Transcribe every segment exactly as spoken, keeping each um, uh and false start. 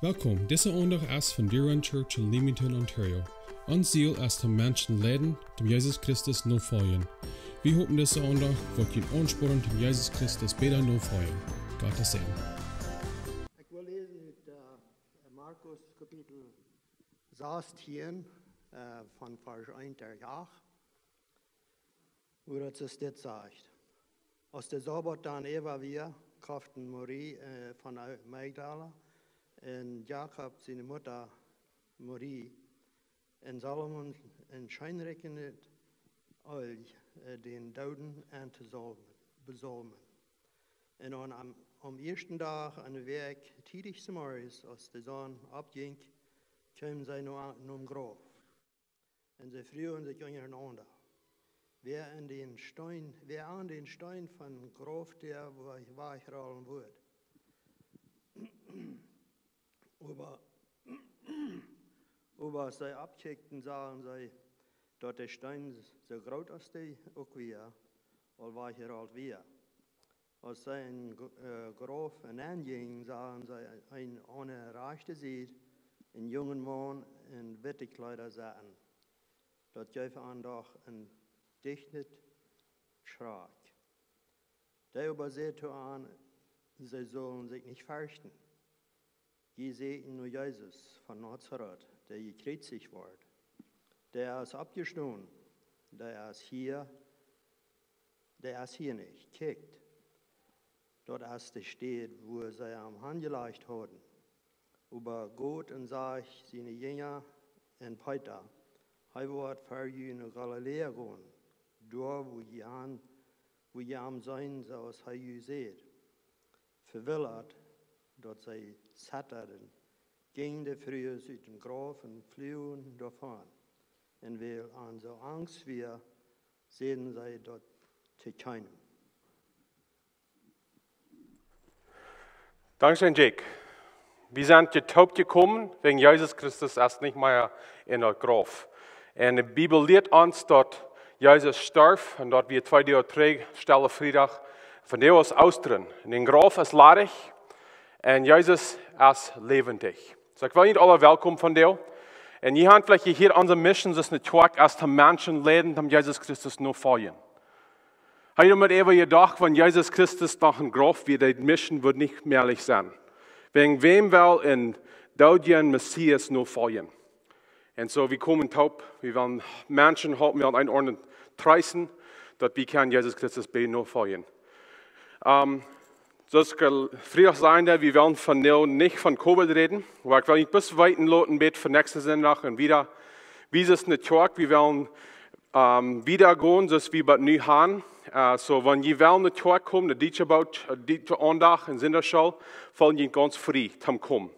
Welkom, dise Aundacht es von Deer Run Church in Leamington, Ontario. Ons Ziel es, de Menschen leiden, dem Jesus Christus nofoljen. Wie hopen, dise Aundacht woat junt aunspornen, dem Jesus Christus bäta nofoljen. Gottes Segen. Ich will lesen ut, äh, Markus Kapitel sechzehn, äh, von Varsch eent bat acht. Woo daut es dit sajcht. Aus de Sabbat dan äwa wia, koften Maria, äh, von Magdala un Jakob siene Mutta Maria un Salome een scheenrikjet Eelj, äh, dän Dooden aun to salmen, besalmen. Un aun, aum, aum ieeschten Dach aun de Wäakj, tiedich zemorjes, aus de Sonn oppjinkj, kjeemen see no, nom Grauf. Un see fruagen sikj unjarenaunda, wäa aun dän Steen, wäa aun dän Steen von Graufdäa wajchrollen wudd. Oba, oba aus see oppkjikjten, sagen see, daut de Steen, soo groot aus dee uk wia, aul wajchjerollt wia. Aus see em G-, äh, Grauf nenn jinjen, sagen see een aun de rajchte Sied een jungen Maun en witte Kjleeda sitten. Daut jeef an doch een dichten Schrakj. Dee oba säd to an, see sullen sikj nich ferchten. Jie sieekjen no Jesus von Nazaret, dee jekjriezicht wort. Dee es oppjestonen, dee es hia, dee es hia nich. Kjikjt, daut es de Städ, wua see am hanjelajcht hauden. Oba Gott un säd siene Jinja un Peeta, hee woat ver junt no Galiläa gonen, doa wua jie am, wua jie am seenen, soo aus hee junt säd. Vewillat, daut see zetterden, jinjen de Frues ut dän Grauf un fluagen doavon. Un wiels an soo Angst wia, säden see daut to kjeenem. Dankscheen, Jake. Wie sent hia toopjekomen, wäajen Jesus Christus es nich mea en daut Grauf. Un de Bibel lieet ons, daut Jesus storf un daut wia twee Doag trigj, Stelle Friedach, vondoag es Oostren. Un daut Grauf es ladich un Jesus es läwendich. Soo, ekj well junt aula welkom vondoag. Un jie han veleicht jehieet, onse Mission es nich, Kjoakj es, de Menschen leiden, dem Jesus Christus nofoljen. Hab jie mol äwa jedocht, wan Jesus Christus noch em Grauf wia, de Mission wudd nich mäajlich sennen. Wäajen wäm well een doodjen Messias nofoljen? Un soo, wie komen toop, wie wellen Menschen halpen, wie wellen eenaundren treesten, daut wie kjennen Jesus Christus bäta nofoljen. Ähm, soo aus ekj aul Friedach säd, wie wellen vondoag nich von Covid räden, oba ekj well junt bloos weeten loten, bat fa näakjsten Sindach un wieda, wie sent nich Kjoakj, wie wellen ähm, wieda gonen, soo aus wie bat nu han. Äh, soo, wan jie wellen no Kjoakj komen, no de dietsche Boot, äh, dietsche Aundacht un Sindachschool, feelt junt gaunz frie, toom komen.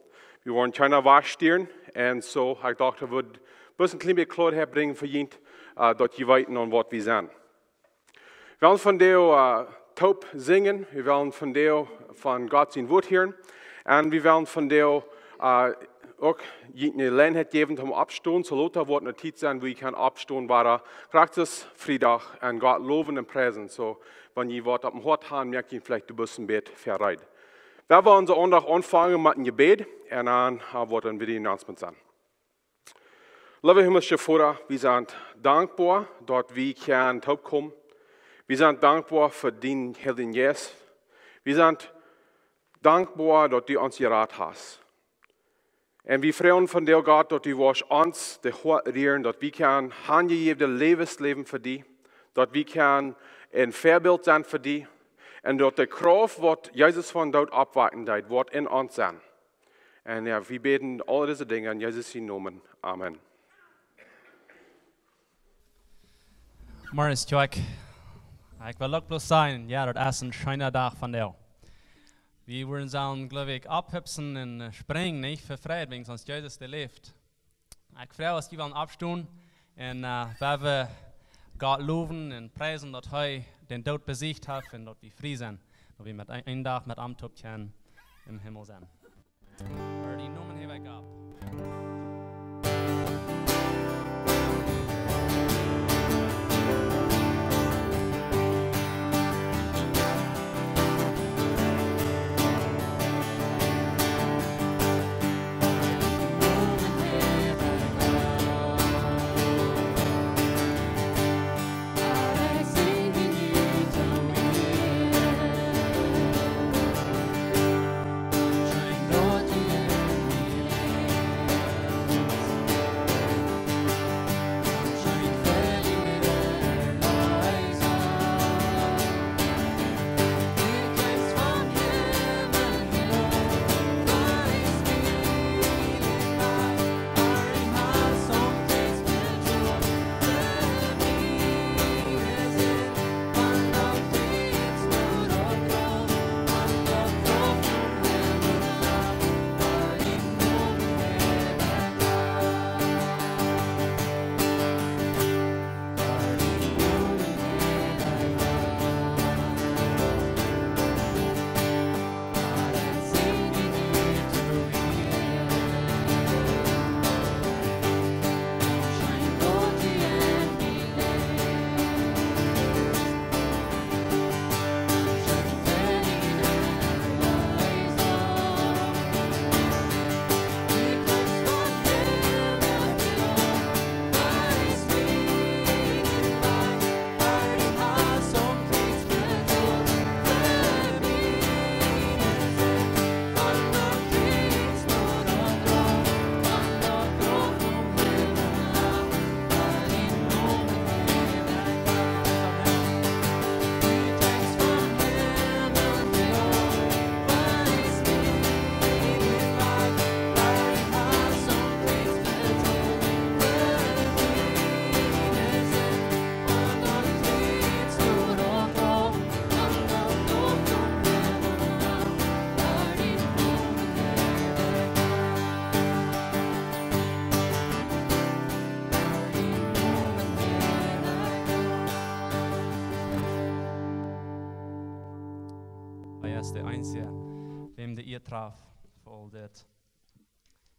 Wie woaren kjeena wajchstieren. Un soo, ekj docht, ekj wudd bloos een kjlien bät Kloaheit brinjen fa junt, äh, daut jie weeten, aun waut wie sent. Wie wellen vondoag, äh, toop sinjen, wie wellen vondoag von Gott sien Wort hieren. Un wie wellen vondoag, äh, uk junt ne Jeläajenheit jäwen toom oppstonen, soo lota woat ne Tiet sennen, wua jie kjennen oppstonen, wada, krakjt soo aus Friedach, un Gott lowen un priesen. Soo, wan jie waut opp em Hoat han, moakt junt veleicht een bät vereet. Wie wellen onse Aundacht aunfangen met een Jebäd, un dan, äh, woat een Video announcement sennen. Leewa himlischa Voda, wie sent dankboa, daut wie kjennen toopkomen. Wie sent dankboa fa dienen Heiljen Jeist. Wie sent dankboa, daut du ons jerat hast. Un wie froagen vondoag, Gott, daut du woascht ons de Hoat rieren, daut wie kjennen hanjejäwen läwen fa die, daut wie kjennen een Väabilt sennen fa die, un daut de Krauft, waut Jesus vom Doot oppwakjen deed, woat en ons sennen. Un jo, wie bäden aul dise Dinja en Jesus sienen Nomen. Amen. Morjes, Kjoakj. Ekj well uk bloos sajen, jo, daut es een scheena Dach vondoag. Wie wudden sellen, jleew ekj, opphupsen un, äh, sprinjen, nich? Ver Freid, wäajen ons Jesus, dee läft. Ekj froag, aus jie wellen oppstonen un, äh, wie wellen Gott lowen un priesen, daut hee dän Doot besiecht haft un daut wie frie sent. Daut wie met een, een Dach met am toop kjennen em Himmel sennen. Ver dien Nomen hab ekj opp. es de eensje, wäm de Ea traft fa aul dit.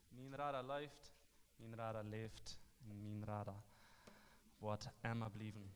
Mien Rada leeft, mien Rada läft un mien Rada woat emma bliewen.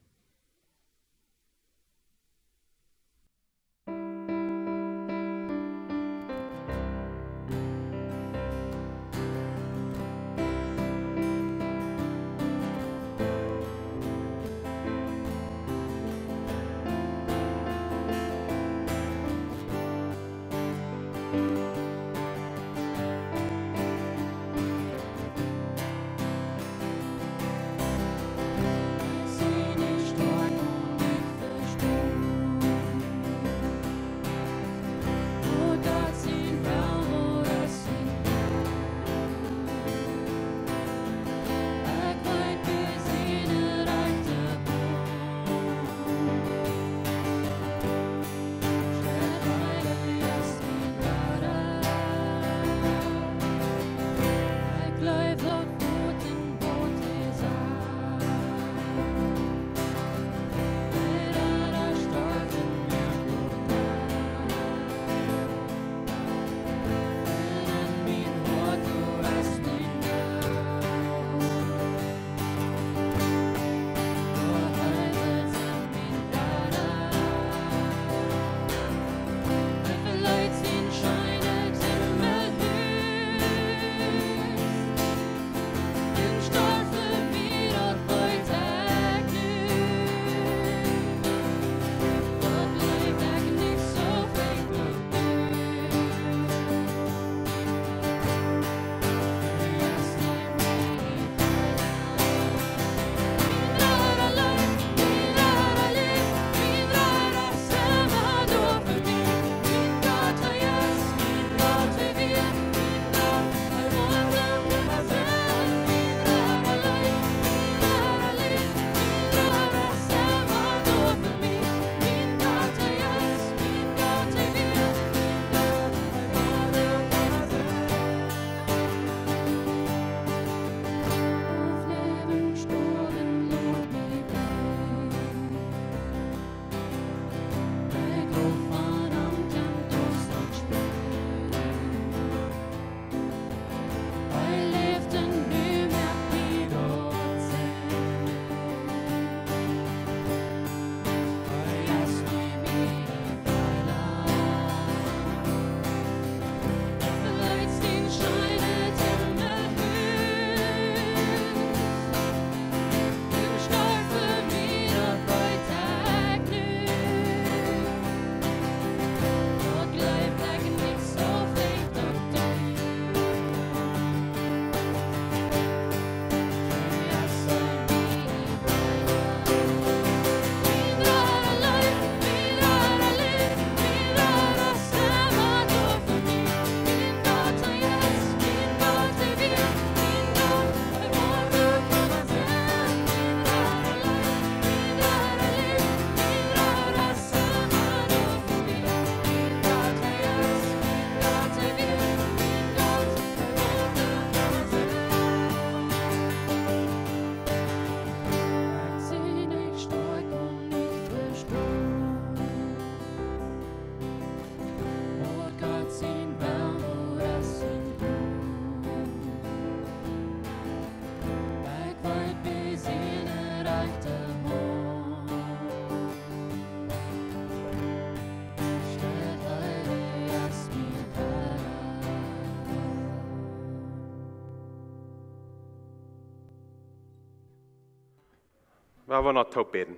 Wie wellen noch toop bäden.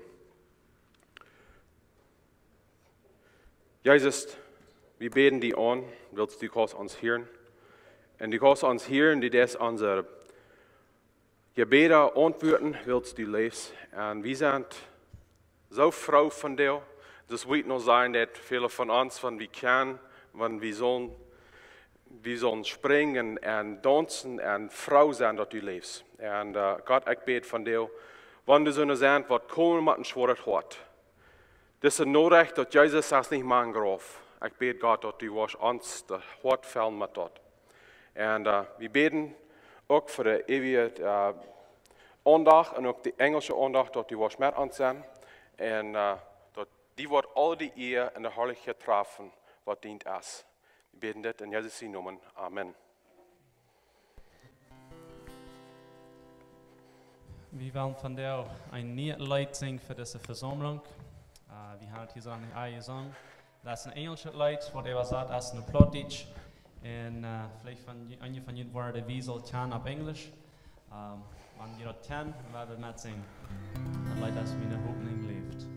Jesus, wie bäden die aun, wiels du kaust ons hieren. Un du kaust ons hieren, du deist onse Jebäda auntwuaden, wiels du läfst. Un wie sent soo froo von die. Daut weet noch sennen, daut väle von ons, wan wie kjennen, wan wie sellen, wie sellen springen un daunzen un froo sennen, daut du läfst. Un, äh, Gott, ekj bäd von die, wan doa soone sent, waut komen met een schwoaret Hoat. Dise Norecht, daut Jesus es nich mea em Grauf. Ekj bäd, Gott, daut du woascht ons daut Hoat fellen met daut. Un, äh, wie bäden uk fa de eewje, äh, Aundacht un uk de enjelsche Aundacht, daut du woascht met ons sennen. Un, äh, daut die woat aul de Ea un de Harlichkjeit trafen, waut dient es. Wie bäden dit en Jesus sien Nomen. Amen. Wie wellen vondoag een nieet Leet sinjen fa dise Vesaumlunk. Äh, wie haben et hia soo noch nich aul jesunget. Daut es een enjelschet Leet, waut äwasat es no Plautdietsch. Un, äh, veleicht von ju-, eenje von junt woaren de Wies aul kjanen opp Enjelsch. Ähm, wan jie daut kjanen, woa wie met sinjen. Daut Leet es Miene Hopninj läft.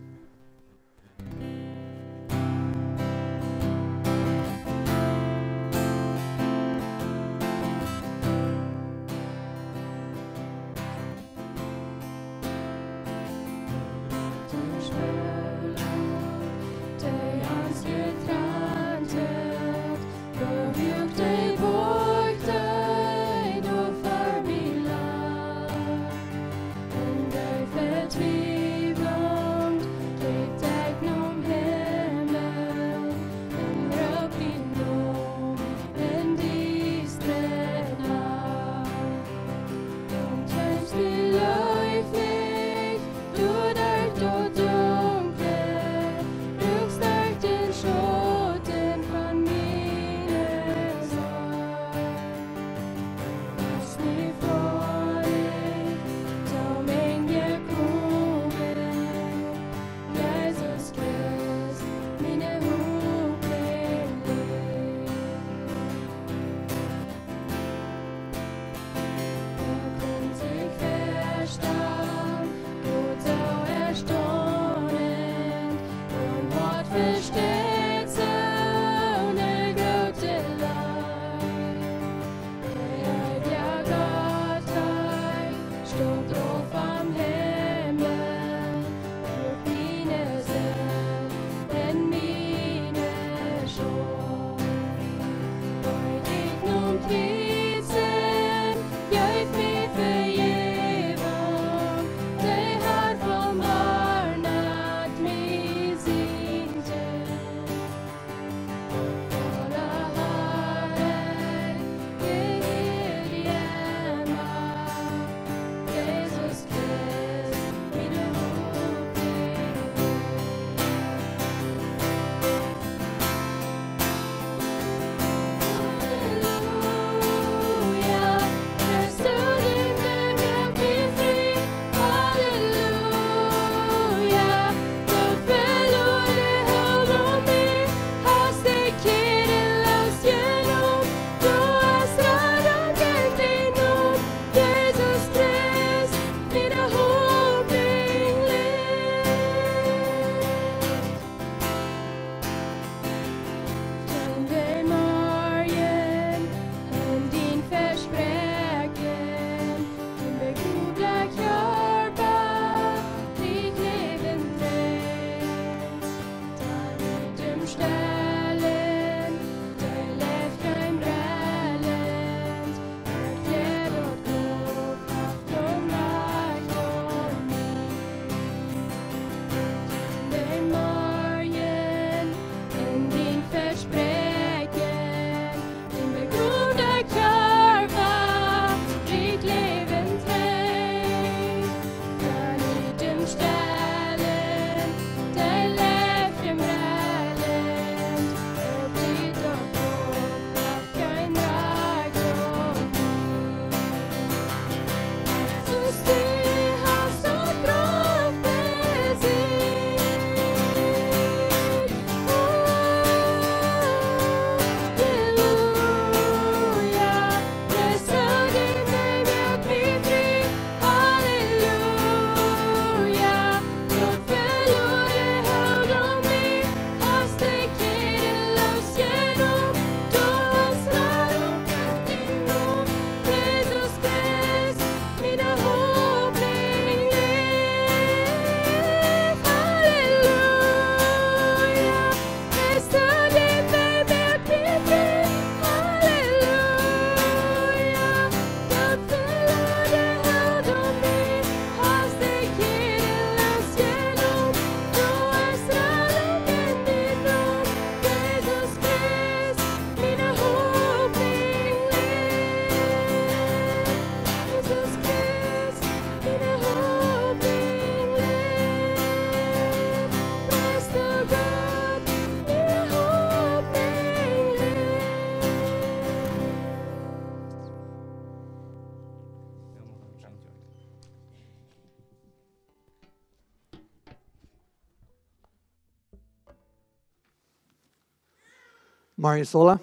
Mario Sola.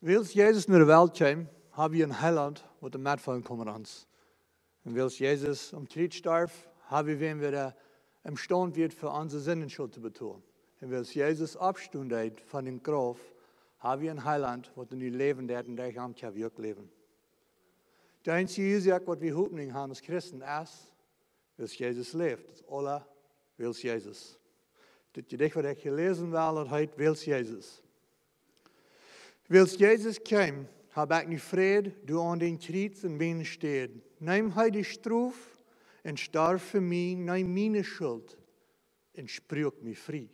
Wiels Jesus no de Welt kjeem, ha wie een Heilaunt, waut de Metfeelen kjeem met ons. Un wiels Jesus aum Kjriez storf, ha wie wäm, wäa emstaund wia, fa onse Sindenschult to betolen. Un wiels Jesus oppstunden deed von dän Grauf, ha wie een Heilaunt, waut nu läwen deed un derch am kjenn wie uk läwen. De eensje Uasoak, waut wie Hopninj haben aus Christen, es, wiels Jesus läft. Daut es aules wiels Jesus. Dit Jedicht, waut ekj hia läsen well, daut heet Wiels Jesus. Wiels Jesus kjeem, hab ekj nu Fräd, doa aun dän Kjriez en miene Städ. Neem hee de Strof un storf fa mie, neem miene Schult un spruak mie frie.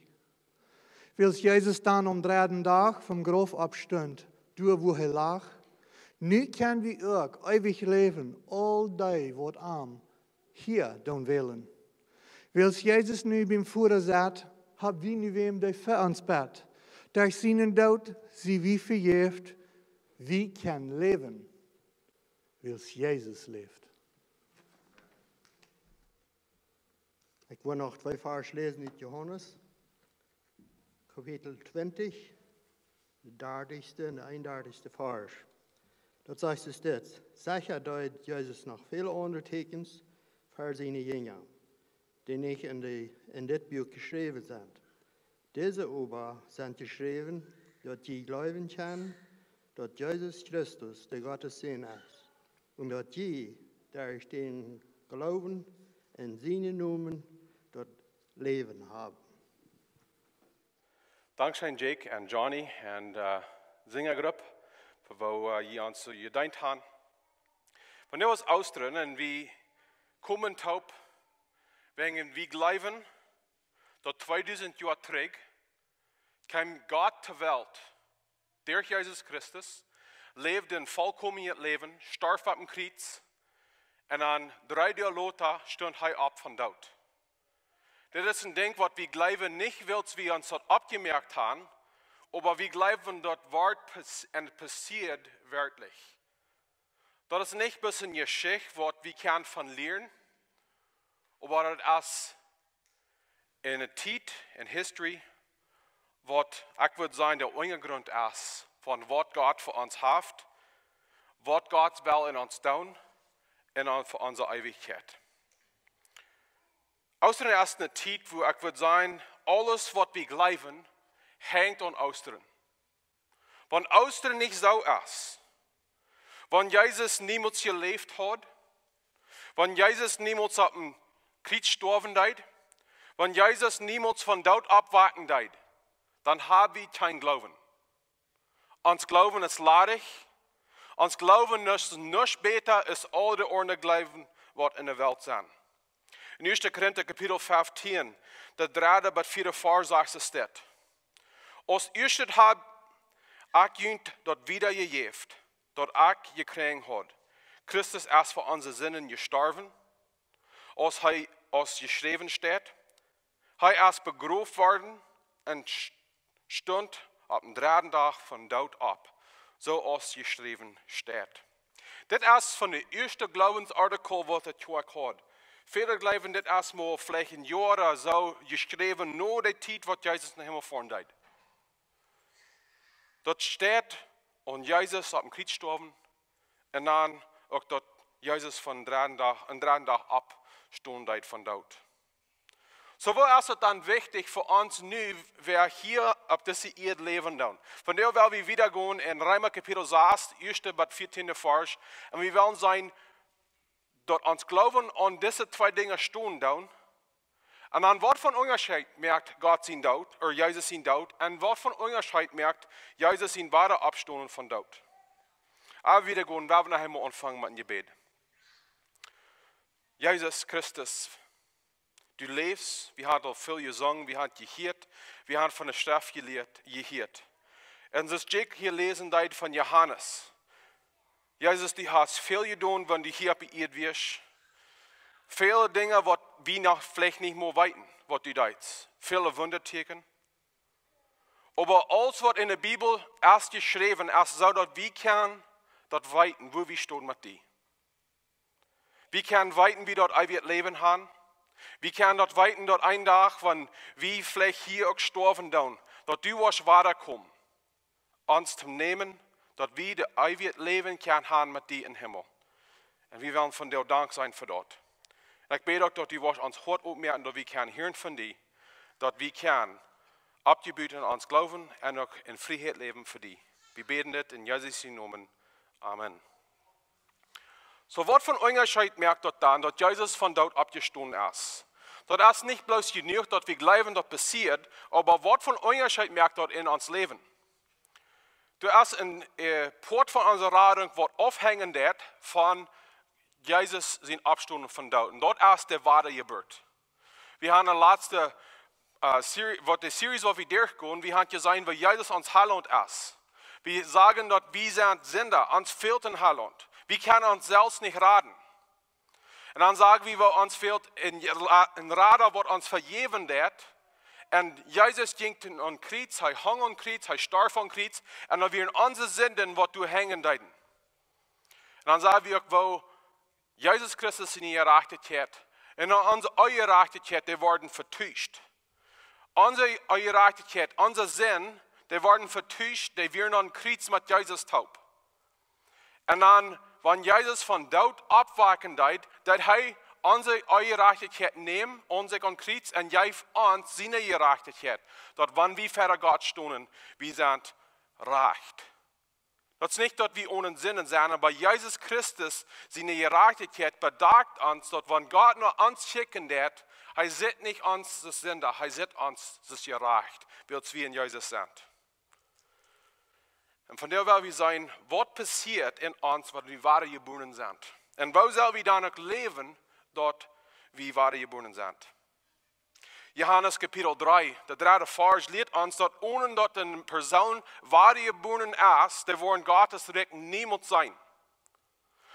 Wiels Jesus dan aum dredden Dach vom Grauf oppstunt, doa wua hee lach, nu kjenn wie uk eewich läwen, aul dee, waut am hia doonen wellen. Wiels Jesus nu biem Voda sett, hab wie nu wäm, dee fa ons bett. Derch sienen Doot sie wie vejäft, wie kjennen läwen, wiels Jesus läft. Ekj well noch twee Varsch läsen ut Johanes, Kapitel twintich, de dartichste un de eenundartichste Varsch. Daut sajcht es dit: Secha deed Jesus noch väle aundre Tieekjens fa siene Jinja, dee nich en de, en dit Buak jeschräwen sent. Dise oba sent jeschräwen, daut jie jleewen kjennen, daut Jesus Christus de Gottes Sän es, un daut jie derch dän Gloowen en sienen Nomen daut Läwen haben. Dankscheen, Jake un Johnny un, äh, Sinjagrupp, fa woo, äh, jie ons soo jedeent haben. Vondoag es Oostren un wie komen toop, wäajen wie jleewen, daut tweedusent Joa trigj kjeem Gott to Welt derch Jesus Christus, läwd een volkomenet Läwen, storf opp een Kjriez, un dan dree Doag lota stunt hee opp vom Doot. Dit es een Dinkj, waut wie jleewen, nich wiels wie ons daut oppjemoakt haben, oba wie jleewen, daut woat pass-, un passieed werkjlich. Daut es nich bloos eene Jeschicht, waut wie kjennen von lieren, oba daut es eene Tiet, eene History, waut ekj wudd sajen, de Unjagrunt es von waut Gott fa ons haft, waut Gott well en ons doonen un dan fa onse Eewichkjeit. Oostren es eene Tiet, wua ekj wudd sajen, aules, waut wie jleewen, henjt aun Oostren. Wan Oostren nich soo es, wan Jesus niemols jeläft haud, wan Jesus niemols opp een Kjriez stoawen deed, wan Jesus niemols vom Doot oppwaken deed, dan hab wie kjeen Gloowen. Ons Gloowen es ladich. Ons Gloowen es nuscht bäta aus aul de aundre Gloowen, waut en de Welt sent. En Ieeschte Korinta Kapitel feftieen, de dredde bat vieede Varsch sajcht es dit: Aus ieeschtet hab ekj junt daut wiedajejäft, daut ekj jekjräajen haud. Christus es fa onse Sinden jestorwen, aus hee, aus jeschräwen steit. Hee es begroft worden un st-, stunt opp dän dredden Dach vom Doot opp, soo aus jeschräwen steit. Dit es von de ieeschte Gloowensartikel, waut de Kjoakj haud. Väle jleewen, dit es mau veleicht een Joa ooda soo jeschräwen no de Tiet, waut Jesus no Himmel foaren deed. Daut steit aun Jesus opp een Kjriez stoawen un dan uk, daut Jesus vom dredden Dach, een dredden Dach oppstonen deed vom Doot. Soo, wuarom es et dan wichtich fa ons nu, wäa hia opp dise Ieed läwen doonen? Vondoag well wie wieda gonen en Reema Kapitel sas, ieeschte bat vieetieende Varsch. Un wie wellen seenen, daut ons Gloowen aun dise twee Dinja stonen doonen. Un dan, waut fa een Unjascheet moakt Gott sien Doot, ooda Jesus sien Doot, un waut fa een Unjascheet moakt Jesus sien Wadaoppstonen vom Doot? Oba wieda gonen, well wie noch eemol aunfangen met een Jebäd. Jesus Christus, du läfst, wie haben aul väl jesungen, wie haben jehieet, wie haben von de Schreft jelieet, jehieet. Un soo aus Jake hia läsen deed von Johanes. Jesus, du hast väl jedonen, wan du hia opp de Ieed wieescht. Väle Dinja, waut wie noch veleicht nich mol weeten, waut du deetst. Väle Wundatieekjen. Oba aules, waut en de Bibel es jeschräwen, es soo, daut wie kjennen daut weeten, wua wie stonen met die. Wie kjennen weeten, woo wie daut eewje Läwen haben. Wie kjennen daut weeten, daut een Dach, wan wie veleicht hia uk stoawen doonen, daut du woascht wadakomen. ons to nämen, daut wie daut eewje Läwen kjennen haben met die em Himmel. Un wie wellen vondoag dankboa sennen fa daut. Un ekj bäd uk, daut du woascht ons Hoat opmoaken, daut wie kjennen hieren von die, daut wie kjennen oppjebut en ons Gloowen un uk en Frieheit läwen fa die. Wie bäden dit en Jesus sienen Nomen. Amen. Soo, waut fa een Unjascheet moakt daut dan, daut Jesus vom Doot oppjestonen es? Daut es nich bloos jenuach, daut wie jleewen, daut passieet, oba waut fa een Unjascheet moakt daut en ons Läwen? Doa es een, äh, Poat von onse Radunk, waut aufhenjen deit von Jesus sien Oppstonen vom Doot. Un daut es de Wadajeburt. Wie haben de latste, äh, Seri-, waut de Series, waut wie derchgonen, wie haben jeseenen, woo Jesus ons Heilaunt es. Wie sajen, daut wie sent Sinda, ons fält een Heilaunt. Wie kjennen ons selfst nich raden. Un dan sag wie, woo ons fält een, een Rada, waut ons vejäwen deit. Un Jesus jinkj aum Kjriez, hee hunk aum Kjriez, hee storf aum Kjriez. Un daut wieren onse Sinden, waut doa henjen deeden. Un dan sag wie uk, woo Jesus Christus siene Jerajchtichkjeit un onse Onjerajchtichkjeit, dee worden vetuscht. Onse Onjerajchtichkjeit, onse Sind, dee worden vetuscht, dee wieren aum Kjriez met Jesus toop. Un dan, wan Jesus vom Doot oppwaken deed, deed hee onse Onjerajchtichkjeit nämen, aun sikj aum Kjriez, un jeef ons siene Jerajchtichkjeit. Daut wan wie ver Gott stonen, wie sent rajcht. Daut es nich, daut wie onen Sinden sent, oba Jesus Christus siene Jerajchtichkjeit bedakjt ons, daut wan Gott no ons kjikjen deit, hee sitt nich ons aus Sinda, hee sitt ons aus jerajcht, wiels wie en Jesus sent. Un vondoag well wie seenen, waut passieet en ons, wan wie wadajebuaren sent. Un woo sell wie dan uk läwen, daut wie wadajebuaren sent? Johanes Kapitel dree, de dredde Varsch, lieet ons, daut onen daut eene Persoon wadajebuaren es, dee woat Gott sien Rikj niemols seenen.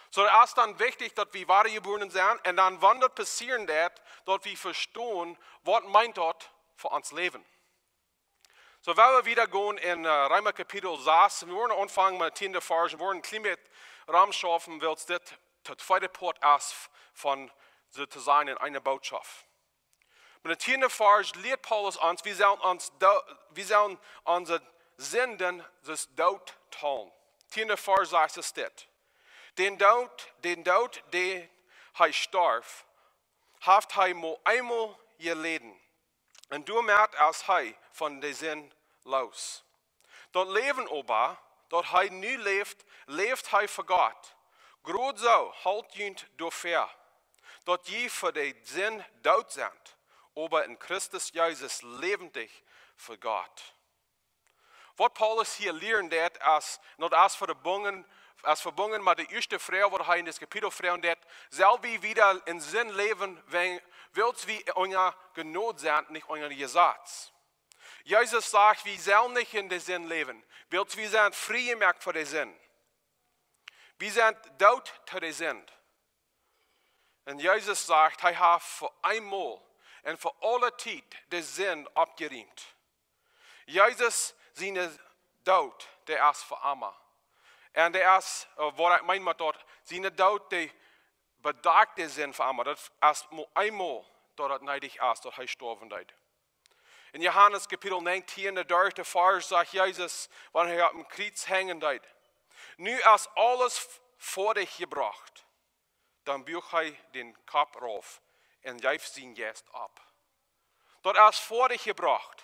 Soo, daut es dan wichtich, daut wie wadajebuaren sent, un dan, wan daut passieren deit, daut wie vestonen, waut meent daut fa ons Läwen. Soo, wan wie wieda gonen en, äh, Reema Kapitel sas, wie woaren aunfangen met dän tieenden Varsch, wie woaren een kjlien bät romschaufen, wiels dit daut tweede Poat es von, soo to sajen, eene Bootschoft. Met dän tieenden Varsch lieet Paulus ons, wie sellen ons do-, wie sellen onse Sinden aus doot talen. Tieenden Varsch sajcht et dit: Dän Doot, dän Doot, dän hee storf, haft hee mau eemol jeläden. Un doamet es hee von de Sind loos. Daut Läwen oba, daut hee nu läft, läft hee fa Gott. Krakjt soo hoolt junt doafäa, daut jie fa de Sind doot sent, oba en Christus Jesus läwendich fa Gott. Waut Paulus hia lieren deit, es, daut es vebungen, es vebungen met de ieeschte Froag, waut hee en dit Kapitel froagen deit: Sell wie wieda en Sind läwen, wan, wiels wie unja Jnod sent, nich unja daut Jesaz? Jesus sajcht, wie sellen nich en de Sind läwen, wiels wie sent frie jemoakt von de Sind. Wie sent doot to de Sind. Un Jesus sajcht, hee haft fa eemol un fa aule Tiet de Sind aufjerieemt. Jesus sien Doot, dee es fa emma. Un dee es, äh, waut ekj meen met daut, sien Doot, dee bedakjt de Sind fa emma. Daut es mau eemol, daut daut needich es, daut hee stoawen deed. En Johanes Kapitel näajentieen, de dredde Varsch, sajcht Jesus, wan hee aum Kjriez henjen deed: Nu es aules f-, foadich jebrocht. Dan buach hee dän Kopp rauf un jeef sienen Jeist opp. Daut es foadich jebrocht.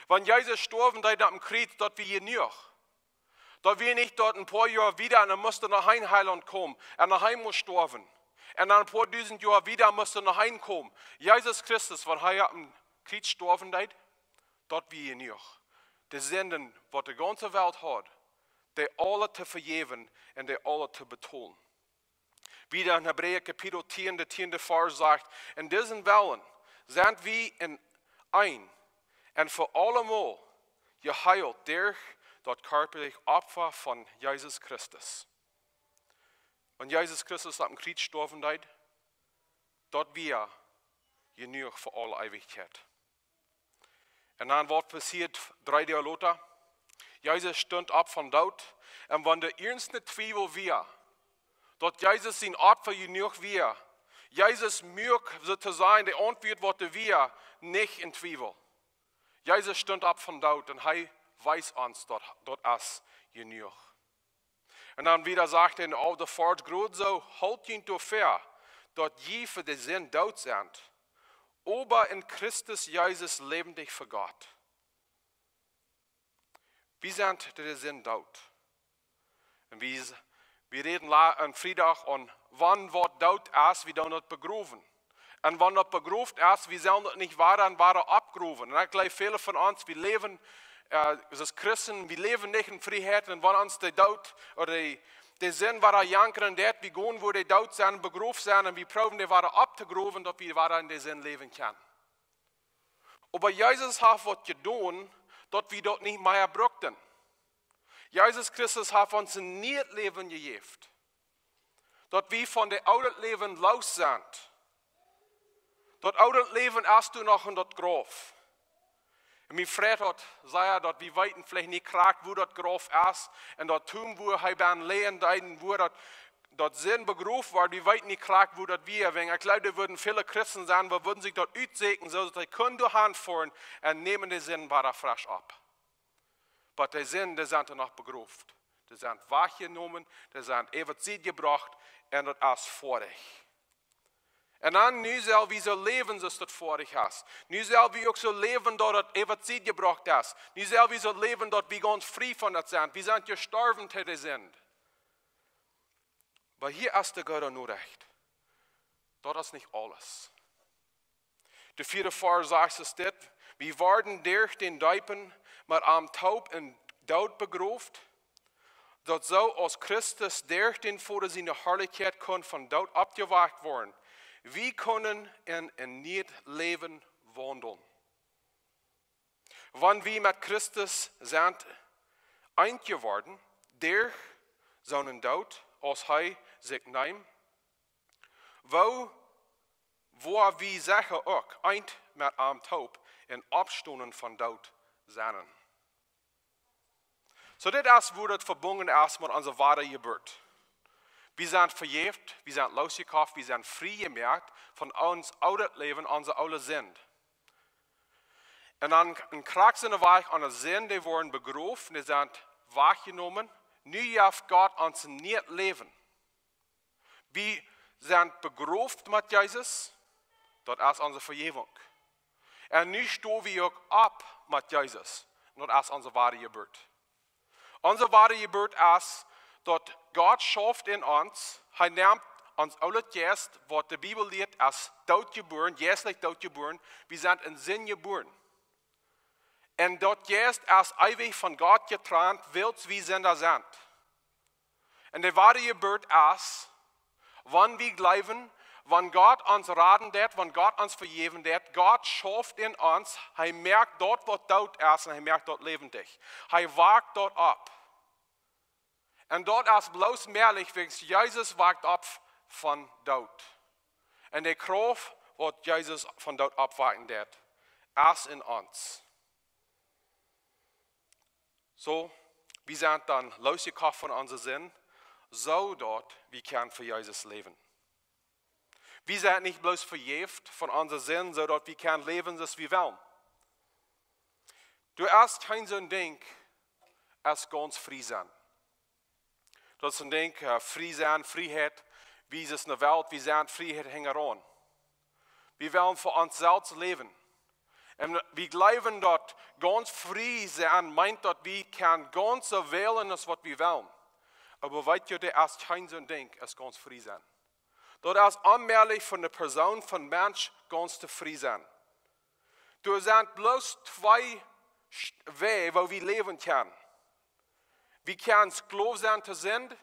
Wan Jesus stoawen deed aum Kjriez, daut wia jenuach. Daut wia nich, daut een poa Joa wieda un dan must noch een Heilaunt komen un noch eemol stoawen. Un dan een poa dusent Joa wieda must noch een komen. Jesus Christus, wan hee aum Kjriez stoawen deed, daut wia jenuach. De Sinden, waut de gaunze Welt haud, dee aule to vejäwen un dee aule to betolen. Wieda en Hebräa Kapitel tieen, de tieende Varsch sajcht: En disen Wellen sent wie en een un fa aulemol jeheelt derch daut kjarpaliche Opfa von Jesus Christus. Wan Jesus Christus aum Kjriez stoawen deed, daut wia jenuach fa aule Eewichkjeit. Un dan, waut passieet dree Doag lota? Jesus stunt opp vom Doot. Un wan doa irjent een Twiewel wia, daut Jesus sien Opfa jenuach wia, Jesus muak, soo to sajen, de Auntwuat, waut doa wia, nich en Twiewel. Jesus stunt opp vom Doot un hee Wees ons daut, daut es jenuach. Un dan wieda sajcht hee en de Varsch: Groot soo, hoolt junt doafäa, daut jie fa de Sind doot sent, oba en Christus Jesus läwendich fa Gott. Wie sent de Sind doot. Un wie, wie räden la-, aun Friedach aun, wan waut doot es, wie doonen daut begrowen. Un wan daut begroft es, wie sellen daut nich wada un wada oppgrowen. Un ekj jleew, väle von ons, wie läwen, äh, aus Christen, wie läwen nich en Frieheit. Un wan ons de Doot, ooda de, de Sind wada jankren deit, wie gonen, wua de doot sent, begroft sent, un wie proowen dee wada opptogrowen, daut wie wada en de Sind läwen kjennen. Oba Jesus haft waut jedonen, daut wie daut nich mea bruckten. Jesus Christus haft ons een nieet Läwen jejäft. Daut wie von daut oole Läwen loos sent. Daut oole Läwen es doa noch en daut Grauf. Un mie freit daut sea, daut wie weeten veleicht nich krakjt, wua daut Grauf es. Un daut Tomb, wua hee bennen läajen deed, wua daut, daut Sind begroft wort, wie weeten nich krakjt, wua daut wia. Wan, ekj jleew, doa wudden väle Christen sennen, waut wudden sikj daut utsieekjen, soo daut hee kunn doahan foaren un nämen de Sind wada fresch opp. Oba de Sind, dee sent doa noch begroft. Dee sent wajchjenomen, dee sent äwa de Sied jebrocht, un daut es foadich. Un dan, nu sell wie soo läwen, soo aus daut foadich es. Nu sell wie uk soo läwen, daut daut äwa de Sied jebrocht es. Nu sell wie soo läwen, daut wie gaunz frie von daut sent. Wie sent jestorwen to de Sind. Oba hia es de goode Norecht. Daut es nich aules. De vieede Varsch sajcht es dit: Wie worden derch daut Deepen met am toop em Doot begroft, daut soo aus Christus derch dän Voda siene Harlichkjeit kunn vom Doot oppjewakjt woaren, wie kjennen en, en nieet Läwen waundlen. Wan wie met Christus sent eent jeworden, derch sienen Doot, aus hee sikj neem, woo woa wie secha uk eent met am toop em Oppstonen vom Doot sennen. Soo, dit es, wua daut vebungen es met onse Wadajeburt. Wie sent vejäft, wie sent loosjekoft, wie sent frie jemoakt von ons oolet Läwen, onse oole Sind. Un dan en Christus sien Wajch aun de Sind, dee woaren begroft, dee sent wajchjenomen. Nu jeft Gott ons een nieet Läwen. Wie sent begroft met Jesus, daut es onse Vejäwunk. Un nu stonen wie uk opp met Jesus, daut es onse Wadajeburt. Onse Wadajeburt es, daut Gott schauft en ons, hee nemt ons oolet Jeist, waut de Bibel lieet, es dootjebuaren, jeistlich dootjebuaren, wie sent en Sind jebuaren. Un daut Jeist es eewich von Gott jetrant, wiels wie Sinda sent. Un de Wadajeburt es, wan wie jleewen, wan Gott ons raden deit, wan Gott ons vejäwen deit, Gott schauft en ons, hee moakt daut, waut doot es, un hee moakt daut läwendich. Hee wajcht daut opp. Un daut es bloos mäajlich, wiels Jesus wajcht opp vom Doot. Un de Krauft, waut Jesus vom Doot oppwakjen deit, es en ons. Soo, wie sent dan loosjekoft von onse Sind, soo daut wie kjennen fa Jesus läwen. Wie sent nich bloos vejäft von onse Sind, soo daut wie kjennen läwen, soo aus wie wellen. Doa es kjeen soon Dinkj aus gaunz frie sennen. Daut es een Dinkj, äh, frie sennen, Frieheit, wie es en de Welt, wie sent Frieheit hinjaraun. Wie wellen fa ons selfst läwen. Un wie jleewen, daut gaunz frie sennen meent, daut wie kjennen gaunz soo wälen, aus waut wie wellen. Oba weet jie, doa es kjeen soon Dinkj aus gaunz frie sennen. Daut es onmäajlich fa eene Persoon, fa een Mensch, gaunz tofräd sennen. Doa sent bloos twee Sch-, Wäaj, woo wie läwen kjennen. Wie kjennen Sklow sennen to Sind,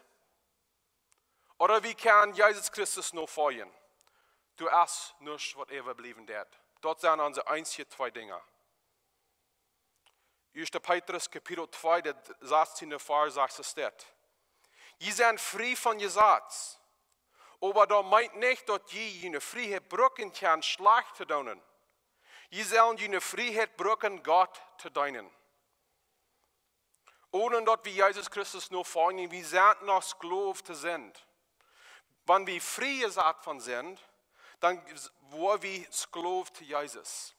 ooda wie kjennen Jesus Christus nofoljen. Doa es nuscht, waut äwabliewen deit. Daut sent onse eensje twee Dinja. Ieeschte Petrus Kapitel twee, de sastiende Varsch, sajcht es dit: Jie sent frie vom Jesaz, oba daut meent nich, daut jie june Frieheit brucken kjennen, Schlajcht to doonen. Jie sellen june Frieheit brucken, Gott to deenen. Onen daut wie Jesus Christus nofoljen, wie sent noch Sklow to Sind. Wan wie frie jesat von Sind, dan woa wie Sklow to Jesus.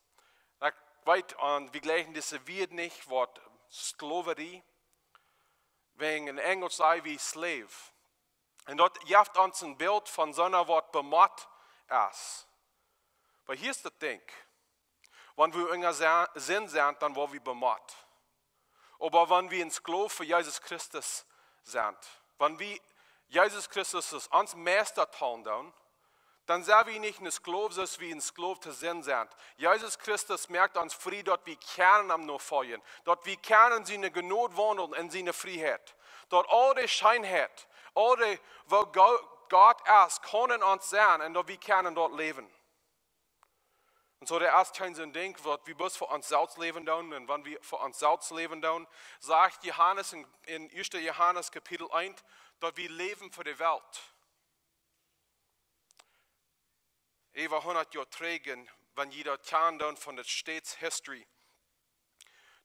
Ekj weet, un wie jlikjen dise Wieed nich, waut Skloverie, wäajen enn Enjlisch saj wie slave. Un daut jeft ons een Bilt von soona waut bemott es. Oba hia es daut Dinkj. Wan wie unja Sa-, Sind sent, dan woa wie bemott. Oba wan wie een Skloow fa Jesus Christus sent, wan wie Jesus Christus aus ons Meista talen doonen, dan sent wie nich een Skloow, soo aus wie een Skloow to Sind sent. Jesus Christus moakt ons frie, daut wie kjennen am nofoljen, daut wie kjennen siene Jnod waundlen un siene Frieheit. Daut aul de Scheenheit, aul de, woo Go-, Gott es, kaun enn ons sennen un daut wie kjennen doa läwen. Un soo, daut es kjeen soon Dinkj, waut wie bloos fa ons selfst läwen doonen. Un wan wie fa ons selfst läwen doonen, sajcht Johanes enn, enn ieeschte Johanes Kapitel eent, daut wie läwen fa de Welt. Äwa hundat Joa trigj, wan jie daut kjanen doonen von de States History,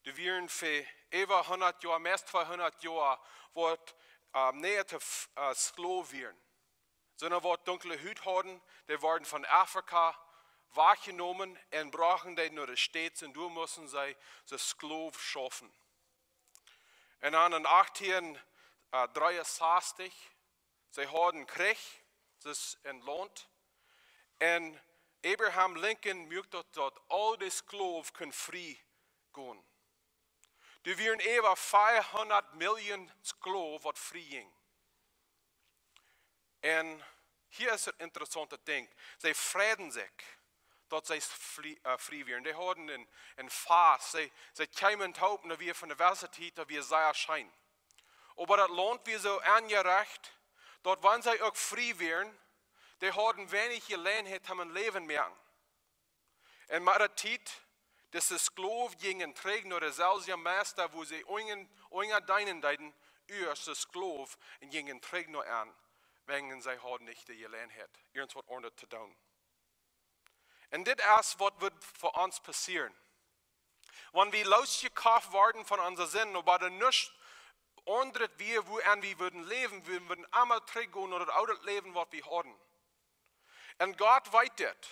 doa wieren fa äwa hundat Joa, meist tweehundat Joa, waut, äh, negative, äh, Sklow wieren. Soone waut dunkle Hut hauden, dee worden von Afrika wajchjenomen un brochten dee no de States un doa musten see, see Skloow schaufen. Un dan enn achtieen dreeensastich, see hauden Kjrich, see enn Launt. Un Abraham Lincoln muak daut, daut aul de Sklow kunnen frie gonen. Doa wieren äwa fiefhundat Millioon Sklow waut frie jinjen. Un hia es daut interessaunte Dinkj. See freiden sikj, daut see frie, äh, frie wieren. Dee hauden een, een Fast. See, see kjeemen toop, daut wia von de Wesentiet, daut wia sea scheen. Oba daut Launt wia soo enjerecht, daut wan see uk frie wieren, dee hauden weinich Jeläajenheit om een Läwen moaken. Un met de Tiet, dise Sklow jinjen trigj no de selwje Meista, wua see unja, unja deenen deeden, aus de Sklow, un jinjen trigj no an, wäajen see hauden nich de Jeläajenheit, irjent waut aundret to doonen. Un dit es waut woat fa ons passieren. Wan wie loosjekoft worden von onse Sind, oba dan nuscht aundret wia, wua wie wudden läwen, wie wudden emma trigj gonen no daut oole Läwen, waut wie hauden. Un Gott weet dit.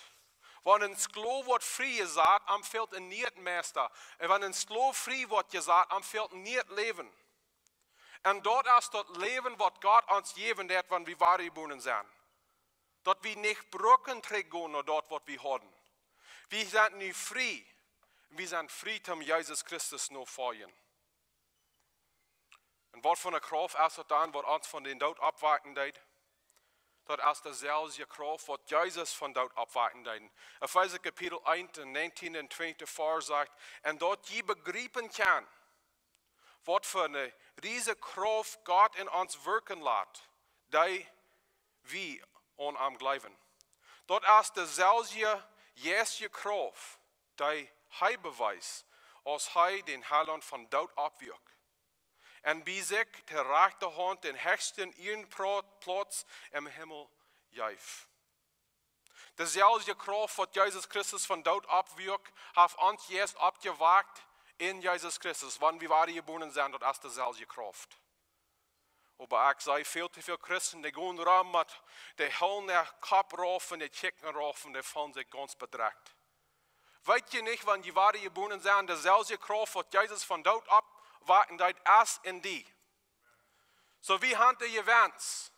Wan een Sklow woat frie jesat, am fält een nieet Meista. Un wan een Sklow frie woat jesat, am fält een nieet Läwen. Un daut es daut Läwen, waut Gott ons jäwen deit, wan wie wadajebuaren sent. Daut wie nich brucken trigj gonen no daut, waut wie hauden. Wie sent nu frie. Wie sent frie, om Jesus Christus notofoljen. Un waut fa eene Krauft es daut dan, waut ons von dän Doot oppwakjen deed? Daut es deeselwje Krauft, waut Jesus vom Doot oppwakjen deed. Efeesa Kapitel eent un näajentieen un twintichste Varsch sajcht: "Un daut jie bejriepen kjennen, waut fa eene riesje Krauft Gott enn ons wirkjen lat, dee wie aun am jleewen." Daut es deeselwje jeistje Krauft, dee hee bewies, aus hee dän Heilaunt vom Doot oppwakjt un bie sikj to rajchte Haunt dän hechsten Ierenpla-, Plauz em Himmel jeef. Deeselwje Krauft, waut Jesus Christus vom Doot oppwakjt, haft ons jeist oppjewakjt enn Jesus Christus, wan wie wadajebuaren sent, daut es deeselwje Krauft. Oba ekj see väl too väl Christen, dee gonen rom met de Hellen äa Kopp rauf un de Kjikjen rauf un dee feelen sikj gaunz bedrekjt. Weet jie nich, wan jie wadajebuaren sent, deeselwje Krauft, waut Jesus vom Doot oppwakjen deed, es enn die? Soo, wie haben de Jewenst.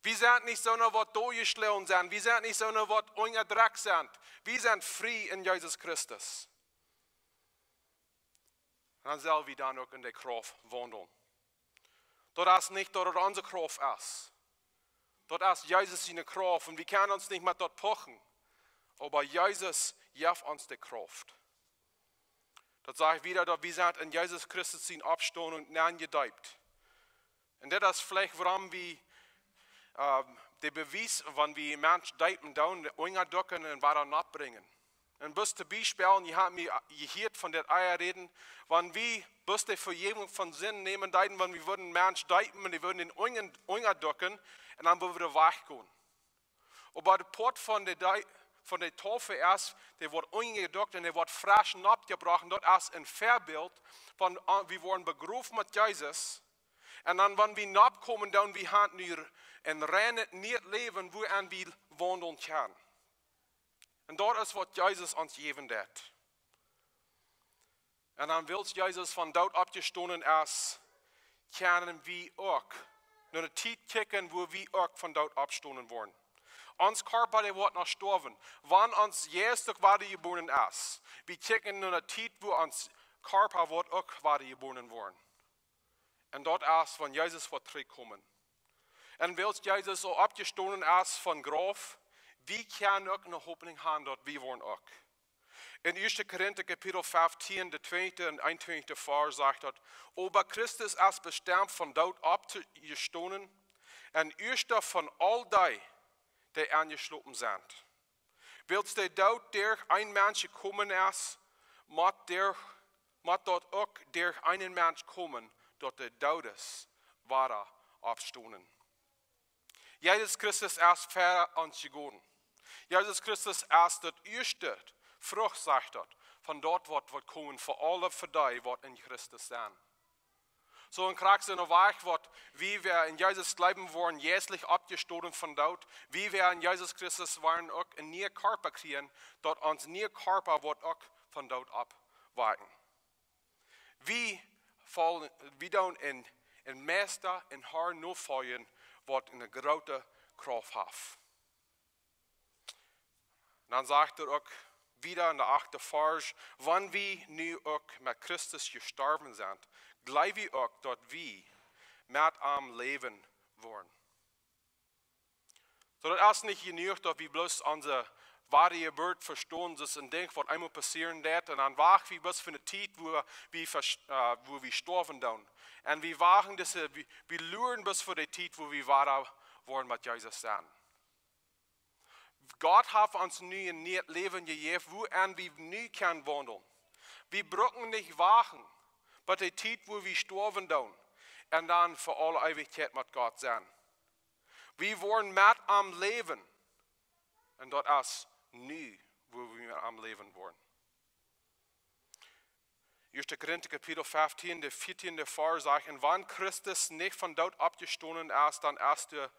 Wie sent nich soone, waut dootjeschlonen sent. Wie sent nich soone, waut unjadrekjt sent. Wie sent frie enn Jesus Christus. Un dan sell wie dan uk enn de Krauft waundlen. Daut es nich, daut et onse Krauft es. Daut es Jesus siene Krauft. Un wie kjennen ons nich met daut puchen. Oba Jesus jeft ons de Krauft. Daut sajcht wieda, daut wie sent enn Jesus Christus siene Oppstonunk nenn jedeept. Un dit es veleicht wuarom wie, ähm, de Bewies, wan wie Mensch deepen doonen, unjaducken un wada noppbrinjen. Un bloos to Biespel, un jie haben mie jehieet von dit ea räden, wan wie bloos de Vejäwunk von Sind nämen deeden, wan wie wudden Mensch deepen un dee wudden dän unja-, unjaducken un dan wudden wie wajchgonen. Oba de Poat von de Dee-, von de Taufe es, dee woat unjadukt un dee woat fresch noppjebrocht. Daut es een Väabilt von, äh, wie woaren begroft met Jesus. Un dan, wan wie noppkomen, dan wie haben nu een reinet, nieet Läwen, wua wie waundlen kjennen. Un daut es, waut Jesus ons jäwen deed. Un dan wiels Jesus von doot oppjestonen es, kjennen wie uk no ne Tiet kjikjen, wua wie uk von doot oppstonen woaren. Ons Kjarpa, dee woat noch stoawen, wan ons Jeist uk wada jebuaren es. Wie kjikjen no ne Tiet, wua ons Kjarpa woat uk wada jebuaren woaren. Un daut es, wan Jesus woat trigjkomen. Un wiels Jesus aul oppjestonen es vom Grauf, wie kjennen uk ne Hopninj han, daut wie woaren uk. En Ieeschte Korinta Kapitel feftieen, de twinjde un eenuntwinjde Varsch sajcht daut: "Oba Christus es bestemt von doot oppjestonen, un ieeschta von aul dee, dee enjeschlopen sent. Wiels de Doot derch een Mensch jekomen es, mott derch, mott daut uk derch eenen Mensch komen, daut de Doodes wada oppstonen." Jesus Christus es fa ons jegonen. Jesus Christus es daut ieeschte Frucht, sajcht daut, von daut, waut woat komen fa aule, fa dee, waut en Christus sent. Soo en krakjt soo ne Wajch, waut wie, wäa en Jesus jleewen, woaren jeistlich oppjestonen von doot. Wie, wäa en Jesus Christus woaren uk een nieen Kjarpa kjrieen, daut ons niea Kjarpa woat uk von doot oppwaken. Wie faulen, wie doonen en, en Meista, en Herr nofoljen, waut ne groote Krauft haft. Dan sajcht hee uk wieda en de achte Varsch: "Wan wie nu uk met Christus jestorwen sent, jleew wie uk, daut wie met am läwen woaren." Soo, daut es nich jenuach, daut wie bloos onse Wadajeburt vestonen, daut es een Dinkj, waut eemol passieren deit, un dan wacht wie bloos fa ne Tiet, wua wie, vers-, äh, wua wie stoawen doonen. Un wie wachten dise, wie, wie luaren bloos fa de Tiet, wua wie wada woaren met Jesus sennen. Gott haft ons nu een nieet Läwen jejäft, wuaenn wie nu kjennen waundlen. Wie brucken nich wachten, bat de Tiet, wua wie stoawen doonen, un dan fa aule Eewichkjeit met Gott sennen. Wie woaren met am läwen, un daut es nu, wua wie met am läwen woaren. Ieeschte Korinta Kapitel feftieen, de vieetieende Varsch sajcht: "Un wan Christus nich von doot oppjestonen es, dan es de,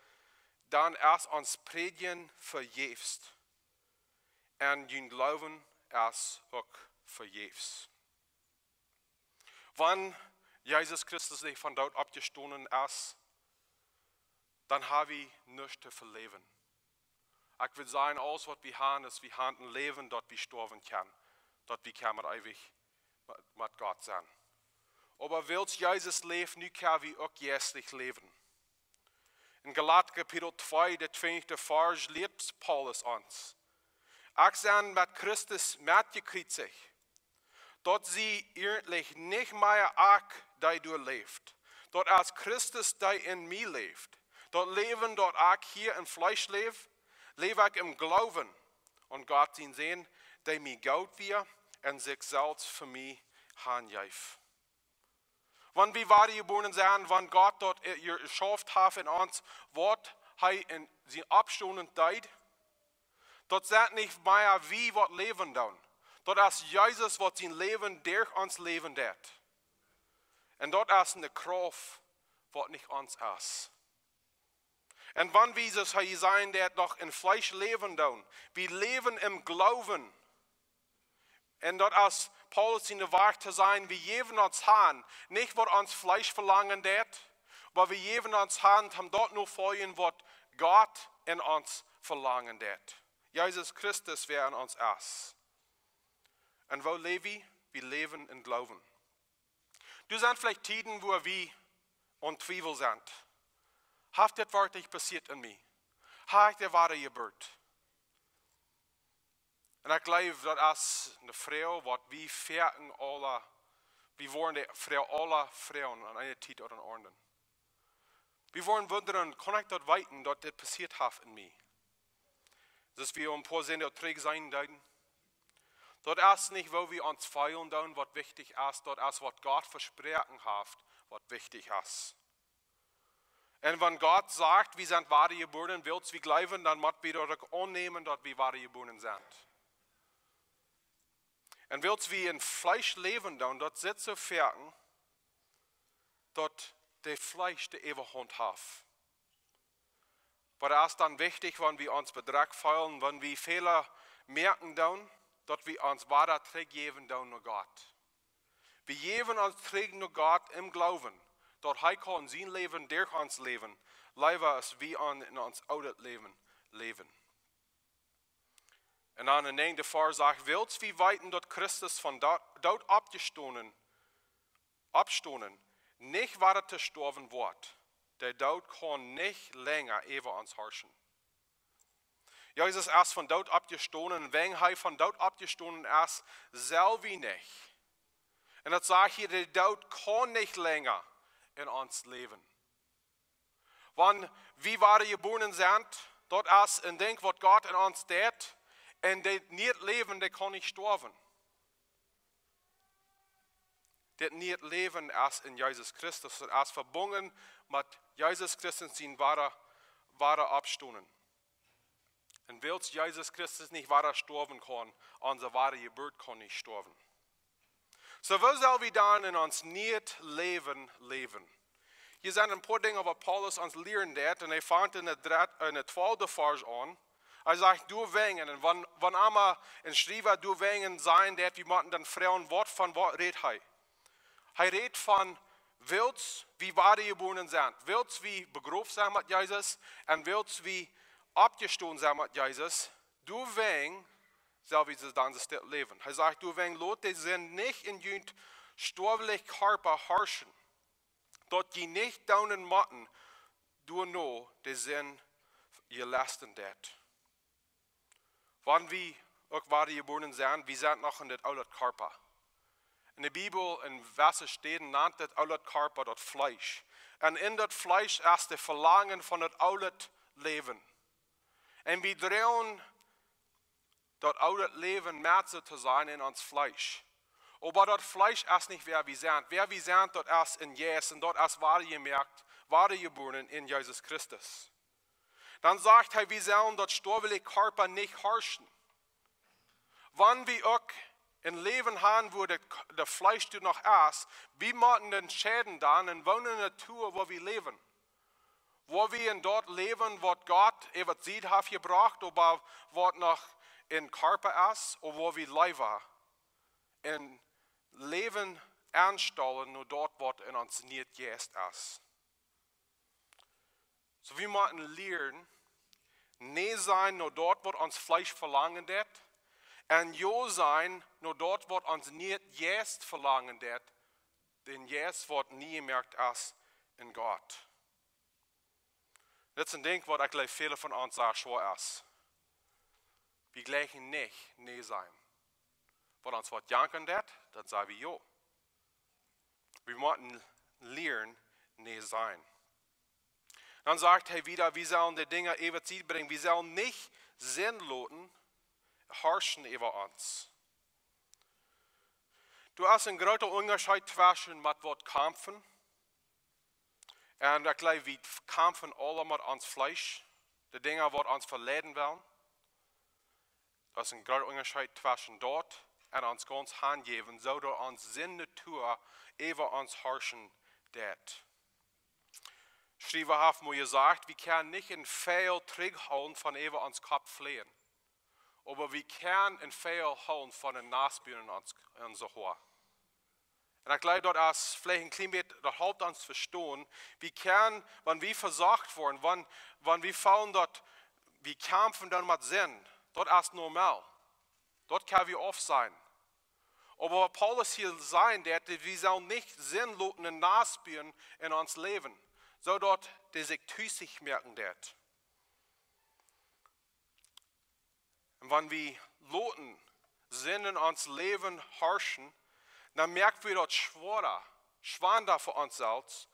dan es ons Prädjen vejäfs. Un jun Gloowen es uk vejäfs." Wan Jesus Christus nich von doot oppjestonen es, dan ha wie nuscht to veläwen. Ekj well sajen, aules waut wie han, es, wie han een Läwen, daut wie stoawen kjennen, daut wie kjennen eewich met, met Gott sennen. Oba wiels Jesus läft, nu kjenn wie uk jeistlich läwen. En Galata Kapitel twee, de twinjde Varsch, lieet Paulus ons: "Ekj sie met Christus metjekjriezicht. Daut sie ieejentlich nich mea ekj, dee doa läft. Daut es Christus, dee en mie läft. Daut Läwen, daut ekj hia em Fleesch läw, läw ekj em Gloowen aun Gott sienen Sän, dee mie goot wia un sikj selfst fa mie hanjeef." Wan wie wadajebuaren sent, wan Gott daut jeschauft haft en ons, waut hee en sien Oppstonen deed, daut sent nich mea wie waut läwen doonen. Daut es Jesus, waut sien Läwen derch ons läwen deit. Un daut es ne Krauft, waut nich ons es. Un wan wie, soo aus hee sajen deit, noch em Fleesch läwen doonen, wie läwen em Gloowen. Un daut es Paulus siene Wajch to sajen, wie jäwen ons han, nich waut ons Fleesch velangen deit, oba wie jäwen ons han, om daut notofoljen, waut Gott en ons velangen deit. Jesus Christus, wäa en ons es. Un woo läw wie? Wie läwen em Gloowen. Doa sent veleicht Tieden, wua wie en Twiewel sent. Haft dit werkjlich passieet en mie? Ha ekj de woare Jeburt? Un ekj jleew, daut es ne Froag, waut wie foaken aula, wie woaren de Froag aula froagen aun eene Tiet ooda aun aundre. Wie woaren wundren, kaun ekj daut weeten, daut dit passieet haft en mie? Daut wie een poa Sindach trigj sennen deeden. Daut es nich, woo wie ons feelen doonen, waut wichtich es, daut es, waut Gott vesproaken haft, waut wichtich es. Un wan Gott sajcht, wie sent wadajebuaren, wiels wie jleewen, dan mott wie daut uk aunnämen, daut wie wadajebuaren sent. Un wiels wie em Fleesch läwen doonen, daut sitt soo foaken, daut daut Fleesch de Äwahaunt haft. Oba daut es dan wichtich, wan wie ons bedrekjt feelen, wan wie Fäla moaken doonen, daut wie ons wada trigjjäwen doonen no Gott. Wie jäwen ons trigj no Gott em Gloowen, daut hee kaun sien Läwen derch ons läwen, leewa aus wie aun en ons oolet Läwen läwen. Un dan en de näajende Varsch sajcht: Wiels wie weeten, daut Christus vom Do-, Doot oppjestonen, oppstonen, nich wada to stoawen woat. De Doot kaun nich lenja äwa ons harschen. Jesus es vom Doot oppjestonen, un wan hee vom Doot oppjestonen es, sell wie nich. Un daut sajcht hia, de Doot kaun nich lenja en ons läwen. Wan wie wada jebuaren sent, daut es een Dinkj, waut Gott en ons deit, un daut nieet Läwen, daut kaun nich stoawen. Daut nieet Läwen es en Jesus Christus, daut es vebungen met Jesus Christus sien wada, wada oppstonen. Un wiels Jesus Christus nich wada stoawen kaun, onse wada Jeburt kaun nich stoawen. Soo, woo sell wie dan en ons nieet Läwen läwen? Hia sent een poa Dinja, waut Paulus ons lieren deit, un hee fangt en de dret-, en de twalfte Varsch aun. Hee sajcht: Doawäajen, un wan, wan emma een Schriewa doawäajen sajen deit, wie motten dan froagen, waut, von waut rät hee? Hee rät von, wiels wie wada jebuaren sent, wiels wie begroft sent met Jesus un wiels wie oppjestonen sent met Jesus, doawäajen sell wie dan soo läwen. Hee sajcht: Doawäajen lot de Sind nich en jun stoawelja Kjarpa harschen, daut jie nich doonen motten doano, de Sind jelesten deit. Wan wie uk wada jebuaren sent, wie sent noch en daut oole Kjarpa. En de Bibel, en jewesse Städen, nant daut oole Kjarpa daut Fleesch. Un en daut Fleesch es daut Velangen von daut oole Läwen. Un wie droagen daut oole Läwen met, soo to sajen, en ons Fleesch. Oba daut Fleesch es nich wäa wie sent. Wäa wie sent, daut es en Jesus, un daut es wada jemoakt, wada jebuaren en Jesus Christus. Dan sajcht hee, wie sellen daut stoawelja Kjarpa nich harschen. Wan wie uk een Läwen haben, wua daut, daut Fleesch doa noch es, wie motten entscheiden dan, en woone Natua, wua wie läwen. Wua wie en daut läwen, waut Gott äwa de Sied haft jebrocht, oba waut noch en Kjarpa es, ooda wua wie leewa en Läwen aunstalen no daut, waut en ons nieet Jeist es. Soo, wie motten lieren, nä sajen no daut, waut ons Fleesch velangen deit, un jo sajen no daut, waut ons nieet Jeist velangen deit, dän Jeist, waut nie jemoakt es en Gott. Daut es een Dinkj, waut ekj jleew, väle von ons sea schwoa es. Wie jlikjen nich nä sajen. Wan ons waut janken deit, dan saj wie jo. Wie motten lieren nä sajen. Dan sajcht hee wada, wie sellen de Dinja äwa de Sied brinjen. Wie sellen nich Sind loten harschen äwa ons. Doa es een groota Unjascheet tweschen met waut kjamfen. Un ekj jleew, wie kjamfen aula met ons Fleesch, de Dinja, waut ons veleiden wellen. Daut es een groota Unjascheet tweschen daut un ons gaunz hanjäwen, soo daut onse Sind-Natua äwa ons harschen deit. Schriewa haft mol jesajcht, wie kjennen nich een Fiel trigjhoolen von äwa ons Kopp fleajen, oba wie kjennen een Fiel hoolen von een Nastbeen en ons, en onse Hoa. Un ekj jleew, daut es veleicht een kjlien bät, daut halpt ons vestonen. Wie kjennen, wan wie vesocht woaren, wan, wan wie feelen, daut wie kjamfen dan met Sind, daut es normal. Daut kjenn wie aufsajen. Oba waut Paulus hia sajen deit, daut wie sellen nich Sind loten en Nastbeen en ons Läwen, soo daut dee sikj tusich moaken deit. Un wan wie loten Sind en ons Läwen harschen, dan moak wie daut schwoara, schwanda fa ons selfst,